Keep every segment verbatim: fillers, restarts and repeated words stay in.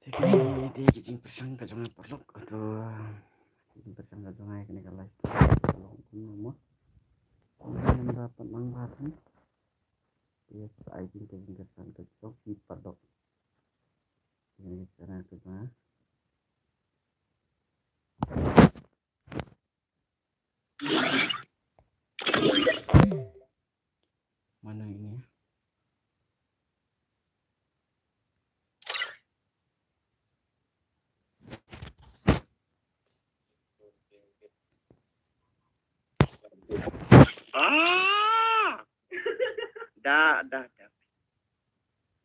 Ïa kane ka jingpyrshang ka jong nga paralok. Aduh. Ka jingpyrshang ka jong nga ïa kane ka live stream ka long kumno mo. Kumno nang da pat nang ba than. Ïa ka ai jingkyrsan ka jong phi paralok. Ïa kane ka jong nga. Mana ini? Ah! Dah, dah, dah.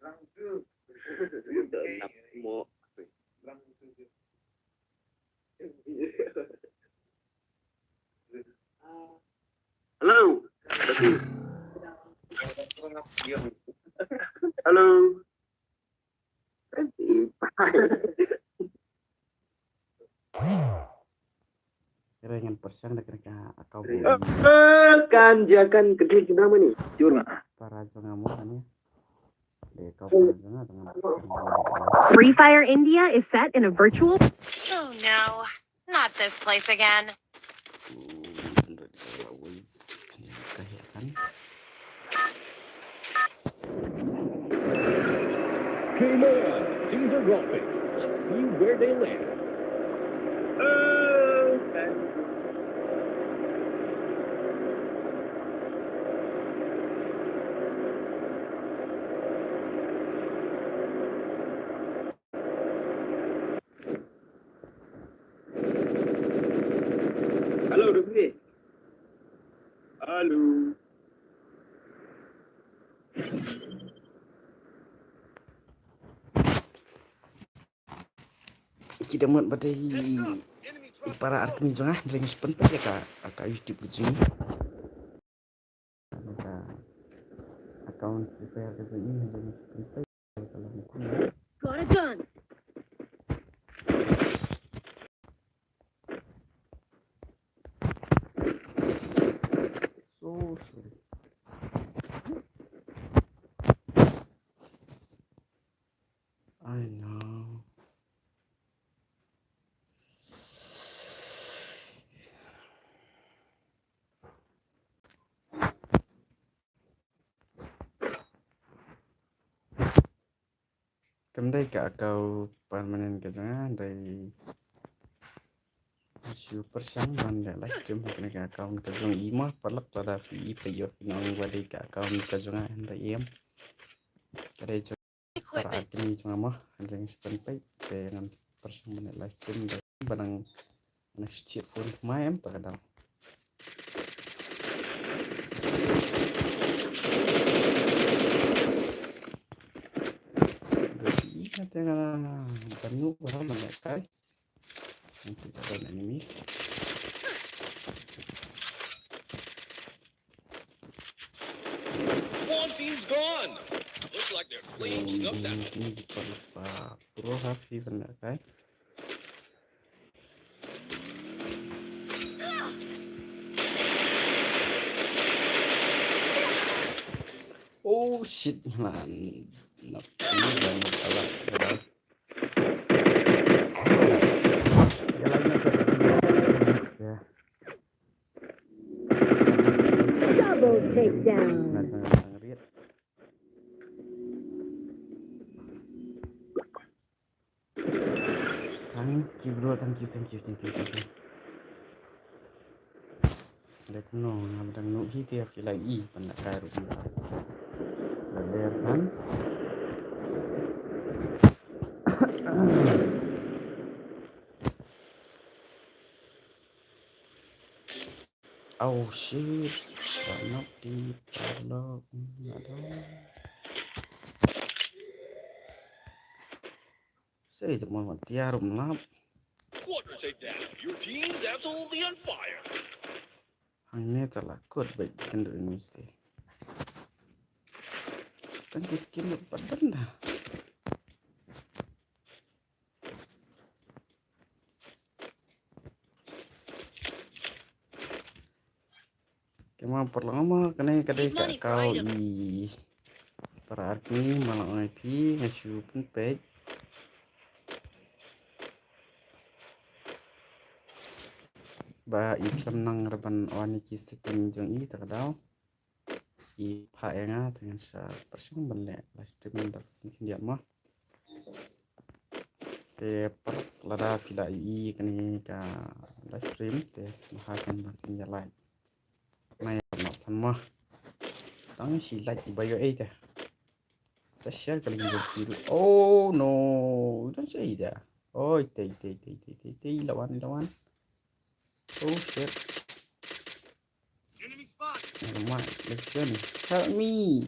Dah lap mo. Hello. Hello. Kira ngan pyrshang da kane ka account. Eh, kan dia kan kedua nama ni. Jur ngah. Para jong nga mo kan ya. Dei ka para jong nga dengan. Free Fire India is set in a virtual. Oh no, not this place again. Hmm, always. Kaya kan. Game on, teams are dropping. Let's see where they land. Hello, Dukri. Hello. Ki da mut ba dei i para arkni jong nga, hynrei ngi shu pynpeit ïa ka, ka YouTube ka jong ngi. Ka account Free Fire ka jong ngi, hynrei ngi shu pynpeit ïa ka long kumno. Got a gun. So sorry. I know. Kam dei ka account permanent ka jong nga, dei shu pyrshang ban leh live stream ha kane ka account ka jong i mo, paralok, lada phi i phi ïoh phin ong ba dei ka account ka jong nga, hynrei em. Ka dei jong para arkni jong nga mo, hynrei ngi shu pynpeit, te ngan pyrshang ban leh live stream da ba nang, nang shu thied phone kumne em, ta ka dang. Ïa te nga ban ïoh ba man la kai. Nanti ada enemies. One team's gone. Looks like they're clean snuffed out. Ini bukan lupa. Pro happy benda kai. Oh shit man. Nak ini banyak alat. Double takedown. Thank you bro, thank you, thank you, thank you, thank you. Let no, nga dang no hi te ki lai i pan da kai ruh. Ber kan. Oh shit. Dah nak di paralok. Ada. Sei tu mau tiar melap. Quadra takedown. Your team's absolutely on fire. Hangne ta la kut bait kan du ni mesti. Tang ki skin padan dah. Kema paralok, ma kane ka dei ka account i para arkni, ma la ong ïa phi, nga shu pynpeit. Ba i khlem nang ruh ban on ïa ki setting jong i, ta ka daw i phah ïa nga, te ngan sa pyrshang ban leh live stream da ka sngi khyndiat mo. Te paralok, lada phi la ïohi ïa kane ka live stream, te sngewbha kynmaw ban pyn ïa like. Nai, noh than mo. Tang shi like ba ïoh ei te. Sa share ka link jong phi ruh. Oh no. Don't say that. Oi, tei, tei, tei, tei, tei, tei, la wan, la wan. Oh shit. Enemy spot. Never mind. Let's journey. Help me.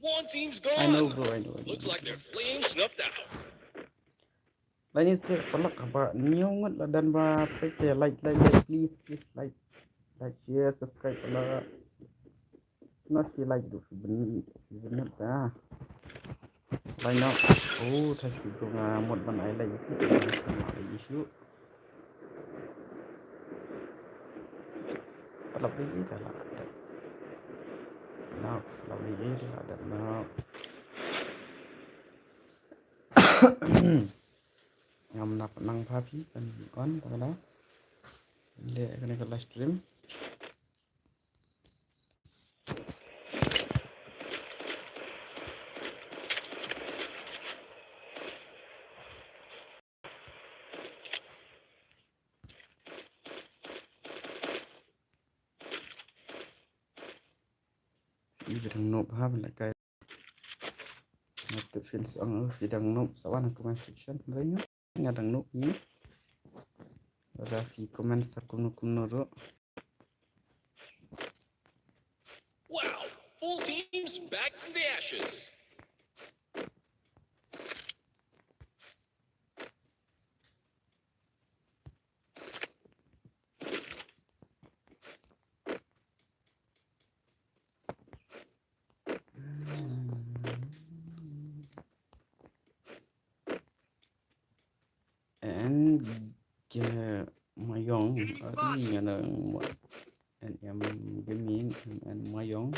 One team's gone. I know, bro. I know. I know. Looks like their flame snuffed out. Lain sien paralok, haba ñiew ngut la dang ba peit te, like, like, like, please, please, like, like, share, subscribe paralok. Nang shi like ruh shi bun, shi bun ta. Lain noh. Oh, tha shu dang, ah, mut ban ai like. Ai like shuh. Paralok, ïa ka la dep. Noh, paralok, ïa ka la dep noh. Ngam nang pha phi ban on, ta ka daw. Leh kane ka live stream. Phi dang noob ha, ban leh kai. Nga tip phin sa ong, phi dang noob, sa wan ha comment section. Hynrei nga, nga dang noob hi. Lada phi comment sa kumno kumno ruh. Wow, full teams back from the ashes. En Ge Mayong, ari nga nang mo. En em Gemin, en Mayong.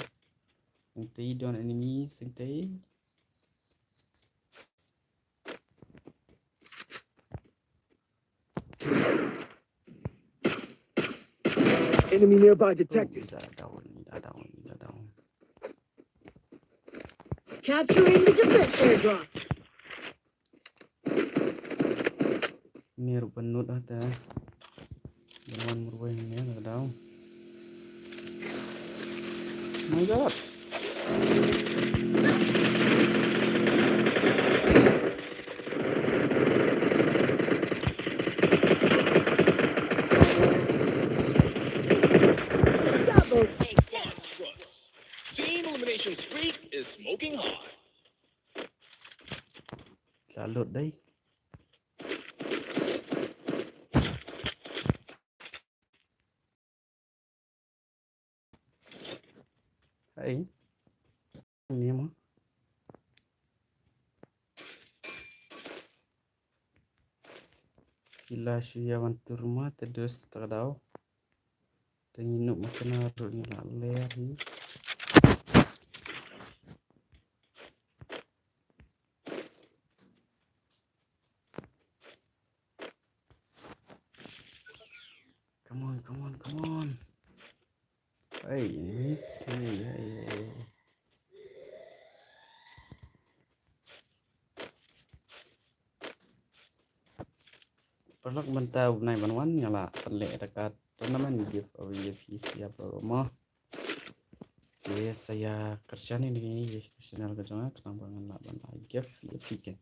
Sngewtei don enemy, sngewtei. Enemy nearby detected. Ila down, ila down, ila down. Capturing the defense airdrop. Ni ruh ban nud ah te. Ban wan marwei ne, la down. My God. Double. Monstrous. Team elimination streak is smoking hot. La lut dei. Hai. Ni mo. Ki la shu ïa wan tur ma te dus ta ka daw. Te ngi noob ma kane ruh ngi la ler hi. Come on, come on, come on. Hey, miss, hey, hey, hey. Paralok, mynta u bnai ban wan nga la pynleh da ka tournament giveaway ïa phi sa ïa baroh mo. Te sa ïa kyrshan ïa ngi ïa ka channel ka jong nga khnang ba ngan lah ban ai gift ïa phi ken.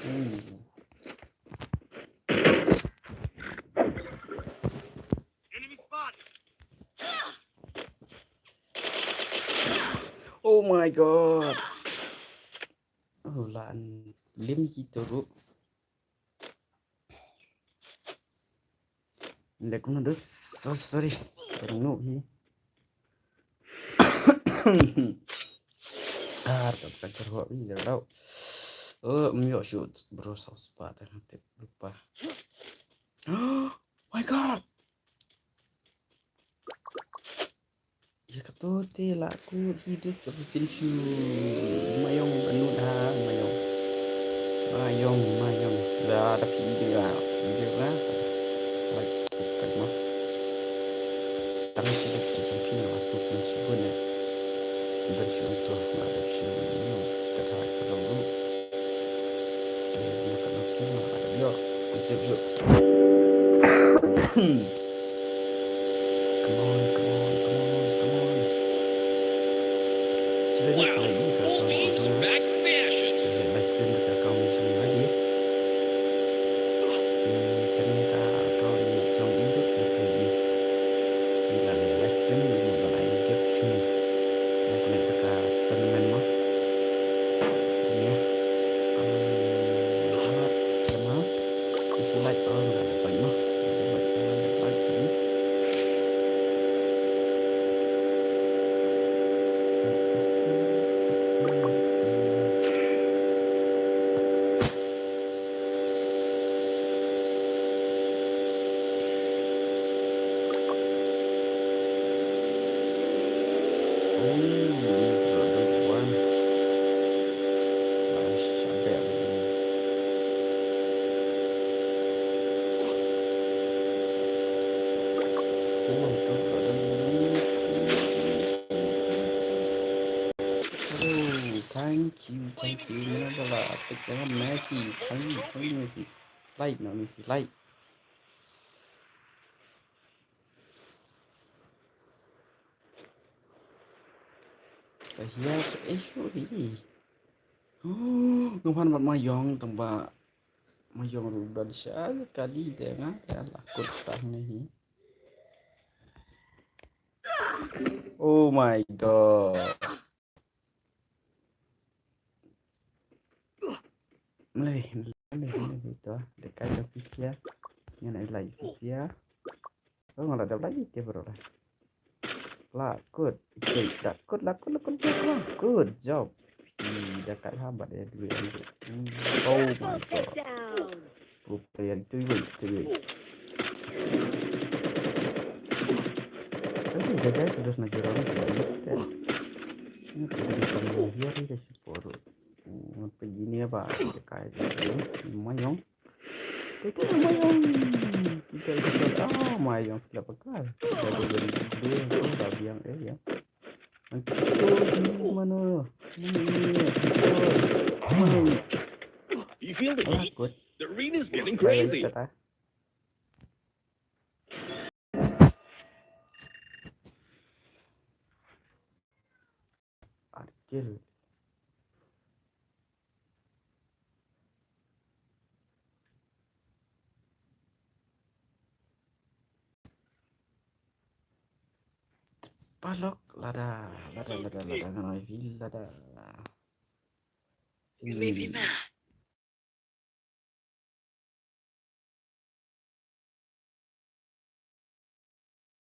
Hmm. Enemy spot. Oh my God. Oh, la an lim hi to ruh. Lek kumno dus, so sorry. Ka dang noob hi. Ah, ka ka jar ho hi ka daw. Oh, ym ïoh shoot, bro, saw spah te nga tip lypa. Oh my God. Ïa kato te la kut hi dus sa pynshoi. Mayong anu da. Come on, come on, come on, come on. Sila je, wow, like ni ka account ko jong nga. Sila live stream ka account ni jong nga di. Hmm, kane ka account ni jong i ruh ka sila ni. Ni la live stream ni mo la ai gift ni. Mo connect ka tournament mo. Ni. Um, jama. Isi like, oh, like, like, no. Like, like, like, like, like. Oh, ni zero dot one. Nice, a bit. Oh, thank you, thank you. Mana bala, apa jangan Messi. Thank you, thank you, Messi. Like, no, Messi, like. Sa hiar sa eh, sorry. Oh, nga wan bad Mayong tang ba Mayong ruh da sha kali de nga te la kut tang ni hi. Oh my God. Mlei, mlei, mlei, mlei, to. Dekai da pisia. Ngan ai lai pisia. Oh, nga la dap lai te bro la. La kut. Ite, la kut, la kut, la kut, la kut. Good job. Ih, da kat ha bad ïa dua ïa dua. Hmm. Oh my God. Pro player itu, itu, itu. Tapi jaga terus na jurang, tidak ada. Ini tidak bisa melihat, ini support. Hmm, apa gini apa? Dekai. Mayong. Kita Mayong. Kita, kita, ah, Mayong sila pakai. Kita ada yang dua, yang tu, babi yang, eh, yang. Yang tu, mana? Mana ni? Mana ni? You feel the heat? Alah, good. The rain is getting crazy. Baik, kita. Arcil. Palok, lada, lada, lada, lada, ngan ai vil, lada. You may be mad,